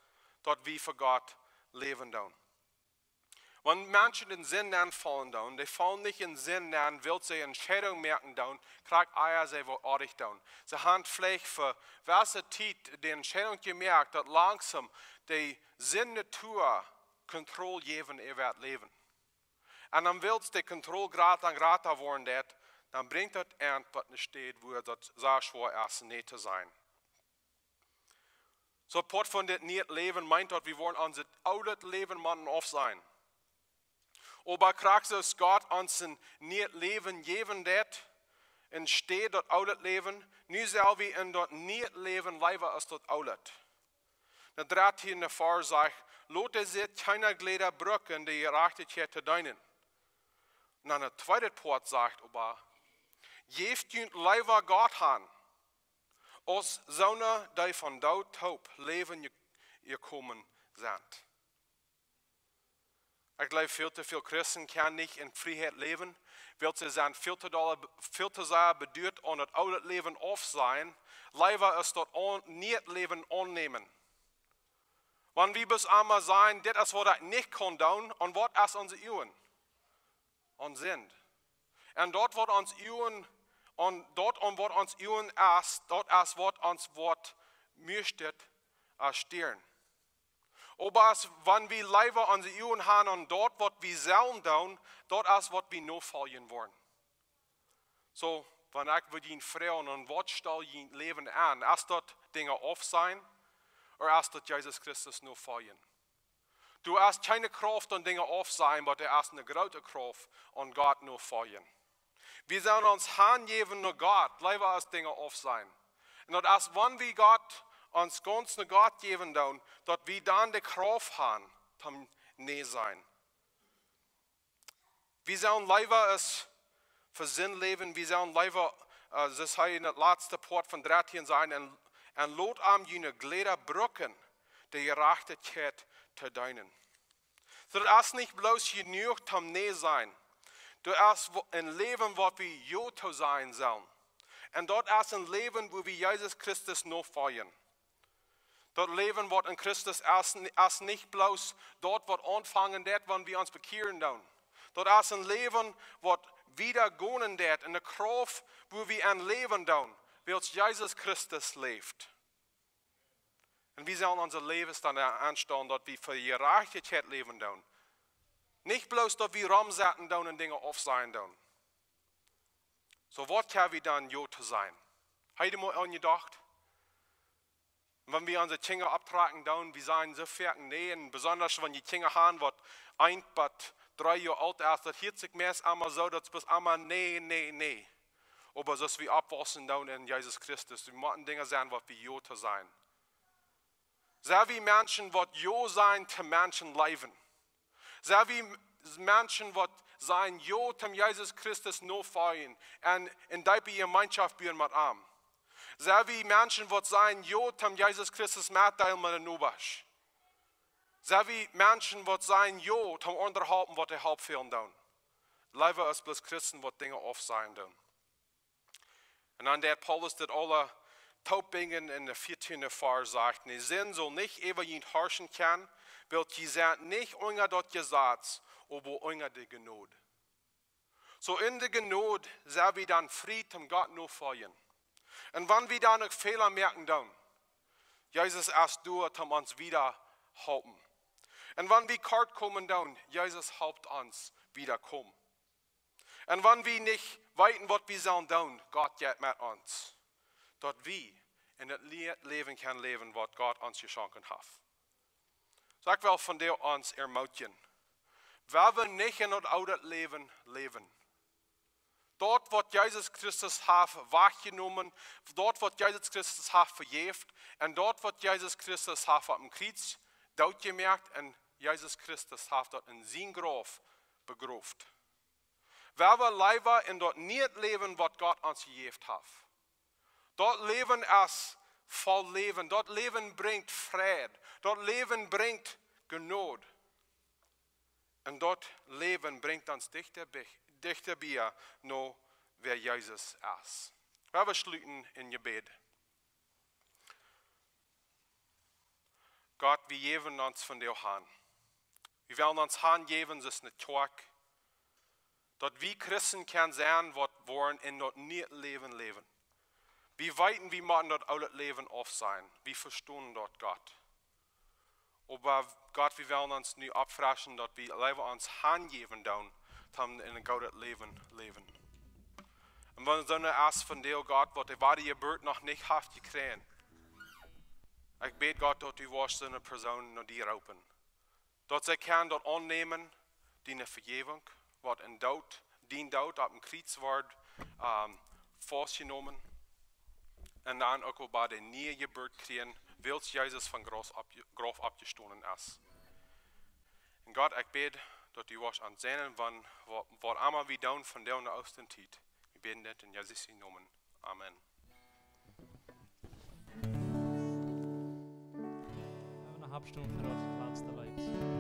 daut wie fa Gott läwen doonen. Wan Menschen en Sind nenfaulen doonen, dee faulen nich en Sind nen, wiels see Entscheidungen moaken doonen, krakjt ea see waut oajch doonen. See haben veleicht fa jewesse Tiet de Entscheidunk jemoakt, daut langsom de Sind-Natua Kontroll jäwen äwa äa Läwen. Un dan wiels de Kontroll jrata un jrata woaren deit, dan brinjt daut an bat ne Städ, wua daut sea schwoa es, nä to sajen. Soo, Poat von dit niee Läwen meent, daut wie woaren onse oole Läwen motten aufsajen. Oba krakjt soo aus Gott ons een niee Läwen jäwen deit, Enstäd daut oole Läwen, nu sell wie en daut niee Läwen läwen aus daut oole. De dartieende Varsch sajcht: "Lot dee sikj kjeene Kjleeda brucken, de Jerajchtichkjeit to deenen." Un dan daut tweede Poat sajcht oba: "Jäft junt leewa Gott han, aus soone, dee von doot toop Läwen je-, jekomen sent." Ekj jleew, väl to väl Christen kjennen nich en Frieheit läwen, wiels see sent väl to doll, väl to sea beduat aun daut oole Läwen aufsajen, leewa aus daut aun-, niee Läwen aunnämen. Wan wie bloos emma sajen: "Dit es waut ekj nich kaun doonen", un waut es onse Uagen? Aun Sind. Un daut waut ons Uagen, un daut aun waut ons Uagen es, daut es waut ons woat muschtet, äh, stieren. Oba aus wan wie leewa onse Uagen han aun daut waut wie sellen doonen, daut es waut wie nofoljen woaren. Soo, wan ekj wudd junt froagen: "Un waut stalt jun Läwen aun? Es daut Dinja aufsajen, ooda es daut Jesus Christus nofoljen?" Doa es kjeene Krauft aun Dinja aufsajen, oba doa es eene groote Krauft aun Gott nofoljen. Wie sellen ons hanjäwen no Gott, leewa aus Dinja aufsajen. Un daut es, wan wie Gott ons gaunz no Gott jäwen doonen, daut wie dan de Krauft han, toom nä sajen. Wie sellen leewa aus fa Sind läwen, wie sellen leewa, äh, soo aus hee en daut latste Poat von dartieen sajcht, un, un lot am june Kjleeda brucken, de Jerajchtichkjeit to deenen. Soo, daut es nich bloos jenuach toom nä sajen. Daut es wo-, een Läwen, waut wie jo to sajen sellen. Un daut es een Läwen, wua wie Jesus Christus nofoljen. Daut Läwen, waut en Christus es, es nich bloos daut, waut aunfangen deit, wan wie ons bekjieren doonen. Daut es een Läwen, waut wieda gonen deit, en de Krauft, wua wie aun läwen doonen, wiels Jesus Christus läft. Un wie sellen onse Läwes dan aunstalen, daut wie fa Jerajchtichkjeit läwen doonen. Nich bloos daut wie romsetten doonen un Dinja aufsajen doonen. Soo, waut kjenn wie dan jo to sajen? Hab jie mol aunjedocht? Wan wie onse Kjinja opptrakjen doonen, wie sajen soo foaken nä, un besonda wan jie Kjinja han, waut eent bat dree Joa oolt es, daut hieet sikj meist emma soo, daut es bloos emma nä, nä, nä. Oba soo aus wie oppwaussen doonen en Jesus Christus, wie motten Dinja sennen, waut wie jo to sajen. Sent wie Menschen, waut jo sajen to Menschen läwen? Sent wie Menschen, waut sajen jo toom Jesus Christus nofoljen un en deepe Jemeenschoft buen met am? Sent wie Menschen, waut sajen jo toom Jesus Christus metdeelen met de Nobasch? Sent wie Menschen, waut sajen jo toom aundre halpen, waut dee Help fälen doonen? Leewa aus bloos Christen, waut Dinja aufsajen doonen. Un dan deit Paulus dit aula toopbinjen en de vieetieende Varsch, sajcht: "De Sind saul nich äwa junt harschen kjennen, wiels jie sent nich unja daut Jesaz, oba unja de Jnod." Soo, en de Jnod sent wie dan frie toom Gott nofoljen. Un wan wie dan uk Fäla moaken doonen, Jesus es doa toom ons wieda halpen. Un wan wie kort komen doonen, Jesus halpt ons wieda komen. Un wan wie nich weeten, waut wie sellen doonen, Gott jeit met ons, daut wie en daut Lä-, Läwen kjennen läwen, waut Gott ons jeschonken haft. Soo, ekj well vondoag ons ermootjen: wie wellen nich en daut oole Läwen läwen. Daut, waut Jesus Christus haft wajchjenomen, daut, waut Jesus Christus haft vejäft, un daut, waut Jesus Christus haft opp dän Kjriez dootjemoakt, un Jesus Christus haft daut en sien Grauf begroft. Wie wellen leewa en daut niee Läwen, waut Gott ons jejäft haft. Daut Läwen es voll Läwen. Daut Läwen brinjt Fräd. Daut Läwen brinjt Jnod. Un daut Läwen brinjt ons dichta bie, dichta bie no wäa Jesus es. Wie wellen schluten en Jebäd. Gott, wie jäwen ons vondoag han. Wie wellen ons hanjäwen, soo aus ne Kjoakj, daut wie Christen kjennen sennen, waut woaren en daut niee Läwen läwen. Wie weeten, wie motten daut oole Läwen aufsajen. Wie vestonen daut, Gott. Oba Gott, wie wellen ons nu oppfreschen, daut wie leewa ons hanjäwen doonen, toom en een goodet Läwen läwen. Un wan soone es vondoag, Gott, waut de Wadajeburt noch nich haft jekjräajen, ekj bäd, Gott, daut du woascht soone Persoon no die roopen. Daut see kjennen daut aunnämen, diene Vejäwunk, waut en Doot, dien Doot opp dän Kjriez wort, ähm, faustjenomen un dan uk oba de niee Jeburt kjrieen, wiels Jesus von Grauf oppjestonen es. Un Gott, ekj bäd, daut du woascht aun sennen, wan, waut emma wie doonen von doa no Oostentiet. Wie bäden dit en Jesus sien Nomen. Amen. Wie haben noch Abstimmung für das letzte Lied.